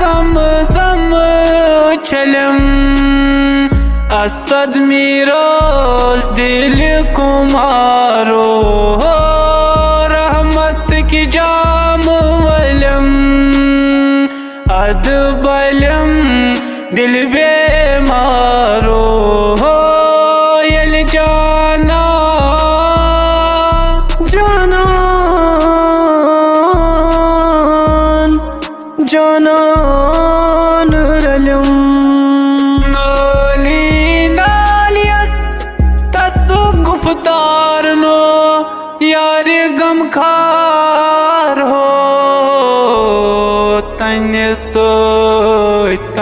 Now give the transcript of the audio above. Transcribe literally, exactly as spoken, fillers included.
زم زم چھلم، اسد میراث دل کمارو، رحمت کی جام ولم، اد بلم دل بیمارو، یل جانا جانان جانان رلم۔ نالی نالیس تس گفتار نو، یار غمخار ہو تنہِ سۭتۍ۔